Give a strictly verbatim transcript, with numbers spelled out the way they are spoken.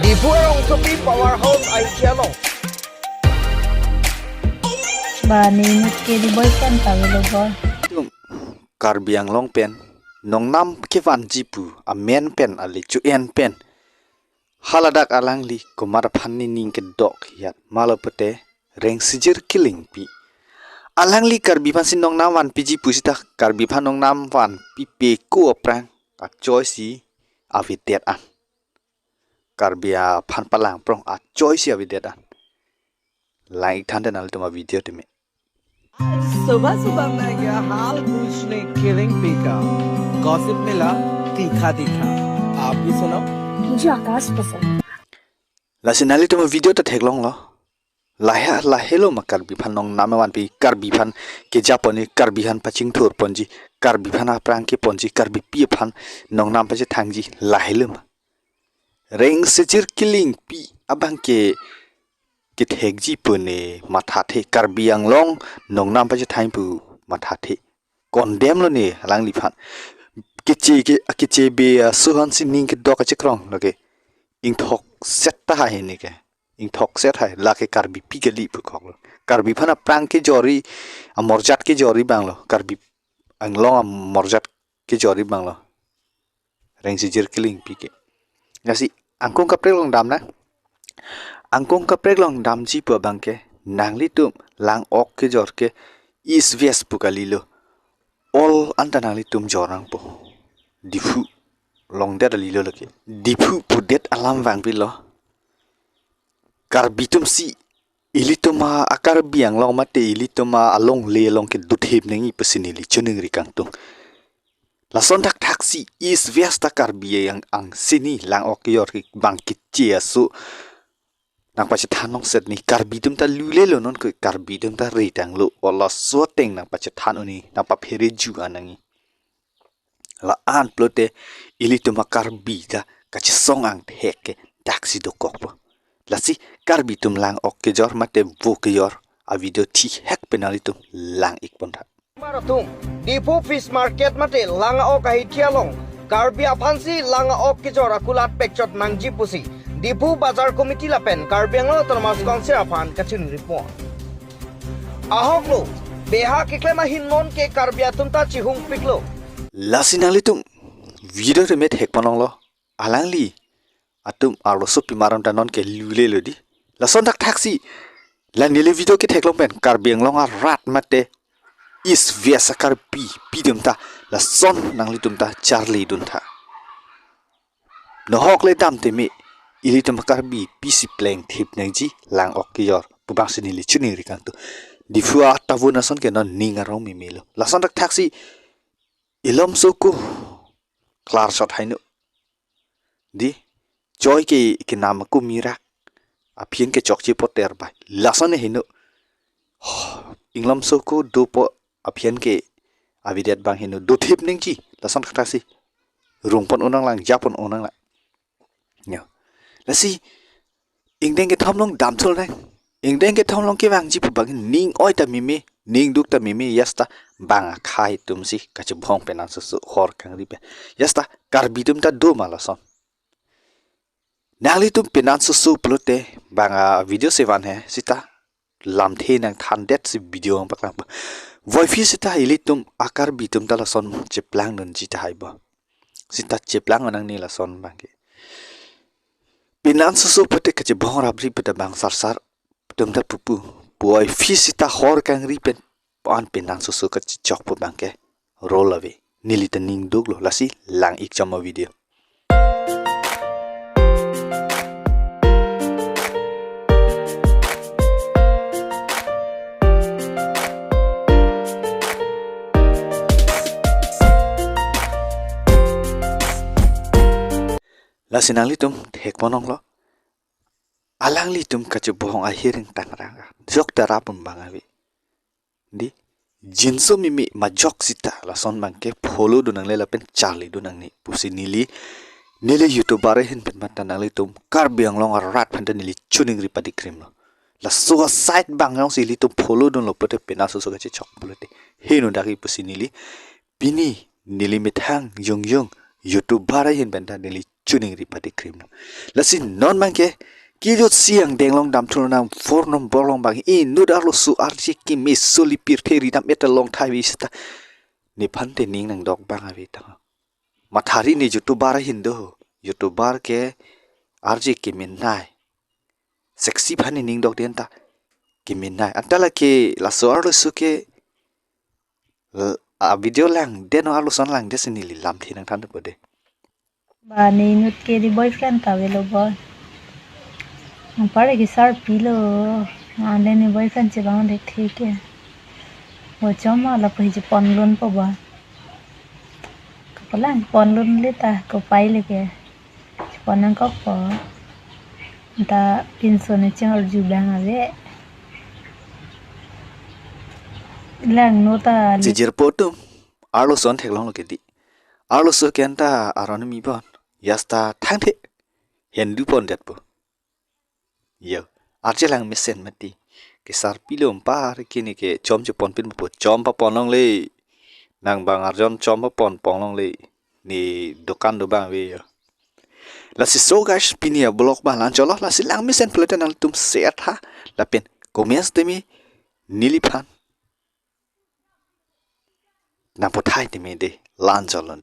Diphu arongsopi power house ahi along. Ba ni mut ke di boy pen ta velo boy. Karbi Anglong pen nongnam kevanji pu amen pen ale chu-en pen haladak alangli komat aphan ni ning kedok hiat malo pute Rengsijir Killingpi. Alangli Karbi aphansi nongnam vanpiji pusita Karbi aphan nongnam vanpipe ko aphrang achoisi avedet an. Karbi aphan palangprong achoisi avedet an. Lang-ik than den nanglitum avideo teme. आज सुबह सुबह मैं गया हाल पूछने किलिंगपी का। गॉसिप मिला तीखा तीखा। आप भी सुनो। मुझे आकाश पसंद। Lasi nanglitum avideo ta theklonglo. Lahai lahelo ma Karbi aphan nongnam vanpi, Karbi aphan keja ponji, Karbi aphan pachingthur ponji, Karbi aphan aphrang keponji, Karbipi aphan nongnam pachethangji lahelo ma. Rengsijir Killingpi abang ke kethekji pu ne mathathe, Karbi Anglong nongnam pachethang pu mathathe. Condemn lo ne alangliphan. Keche ke, kechebe aso aphansi ning kedok kachekrong lake. Ingthokset tahai ne ke. Ingthokset hai lake Karbipi kali pu koklo. Karbi aphan aphrang kejor ri, amorjat kejor ri abang lo. Karbi Anglong amorjat kejor ri abang lo. Rengsijir Killingpi ke. Lasi angkung kaprek along damnang. Angkung kaprek along damji pu abang ke nanglitum lang-ok kejor ke East West pu kalilo. All anta nanglitum jor nangpo. Diphu longdet alilo lake. Diphu pudet alam vangpilo. Karbi atumsi ilitum a-Karbi Anglong mate ilitum alongle along ke dothip nangji pusi neli choningri kangtung. Lason thakthaksi East West ta Karbi ang, angse ni lang-ok kejor ke bang keche aso nangpachethan nongset ni Karbi atum ta lulelo non ke Karbi atum ta ritanglo, o laso ateng nangpachethan un-e nangpaphere ju an nangji. La-an pulote ilitum a-Karbi ta kachesong angthek ke daksi dokokpo. Lasi Karbi atum lang-ok kejor mate vo kejor avideo thihek pen nanglitum lang-ik pontha. Marathon, Diphu Fish Market mate lang-ok ahithi along Karbi aphansi lang-ok kejor akulat pekchot nangji pusi Diphu Bazar Committee lapen Karbi Anglong Autonomous Council aphan kachiningripo. Ahoklo, beha keklem ahin non ke Karbi atum ta chihungpiklo. Lasi nanglitum video teme thek ponlonglo. Alangli atum arlosopi maram ta non ke lulelo di. Lason thakthaksi la neli video ketheklong pen Karbi Anglong arat mate East West a-Karbipi atum ta lason nanglitum ta charlidun tha. Nohok le dam teme ilitum a-Karbipi si plengthip nangji lang-ok kejor pu bangsi neli choningri kangtung. Diphu atavun ason ke non ning arong memelo. Lason thakthaksi Inglomso ako klarshot haino. Di, choi ke kenam ako mirak. Aphi an ke chokche poter bai. Lason ne haino. Inglomso ako dopo aphi an ke avedet abang haino. Dothip nangji. Lason thakthaksi rung pon un nanglang, ja pon un nanglang. Yo. Lasi ingdeng kethom along damthul nang. Ingdeng kethom along kevangji pu bang ning oi ta meme, ning duk ta meme, yasta bang akhai atumsi kachebong penan soso hor kangri pen. Yasta Karbi atum ta do ma lason. Nanglitum penan soso pulote bang avideo sevan he sita lamthe nangthandetsi video nangpaklangpo. Voiphit sita ilitum a-Karbi atum ta lason cheplangdunji tahai bo. Sita cheplang nangne lason abang ke. Penan soso pulote kachebong rapri puta bang sarsar atum ta pupu. Voiphit sita hor kangri pen pu-an penan soso kachechok pu abang ke. Roll away. Neli ta ning duklo, lasi lang-ik chom avideo. Lasi nanglitum thek ponlonglo. Alanglitum kachebong ahiring tangrang. Jok ta rap un bang ave. Di, jinso meme majok sita lason abang ke follow dun nangle lapen charlidun nangne pusi neli, neli YouTuber ahin pen mata nanglitum Karbi Anglong arat aphan ta neli choningri padikrimlo. Laso aside abang jongsi ilitum follow dunlo pulote penan soso kachechok pulote haino dak-ik pusi neli. Pini neli methang jongjong YouTuber ahin pen ta neli choningri pati krim. Lasi non abang ke kejut si angdeng along damthu nang four number along abang inut arloso arje keme soli pirthe ridam et along thai vi seta. Nephan te ning nangdok abang ave tang. Mathari ne YouTuber ahin do. YouTuber ke arje kemenei. Sexy aphan ne ning dok den ta kemenei. Anta lake laso arloso ke l- a video langdet no arloso an langdet si neli lamthe nangthan po de. Ba ne inut ke ne boyfriend ta avelo bo. Anpar ke sarpilo. Anle ne boyfriend chevang det the ke. Bo chom ma lapu hi cheponlun po ba. Kapalang ponlun le ta kopai le ke. Chepon nangkok po. Ta pinso ne cheng arju abang ave. Langno ta le. Chijir po atum. Arloso an theklonglo ke di. Arloso ke anta aron mi bon. Yasta thangthe. Hindu pondet po. Yo. Arje langmesen mati. Ke sarpilo anpar ke ne ke chom chepon pin po chom papon longle. Nang abang arjon chom papon pon longle. Ne dokan do abang ave yo. Lasi so guys pini a vlog abang la-anchotlo lasi langmesen pulote nangtum share tha. Lapen comments teme neliphan nangpathai teme de la-anchotlo.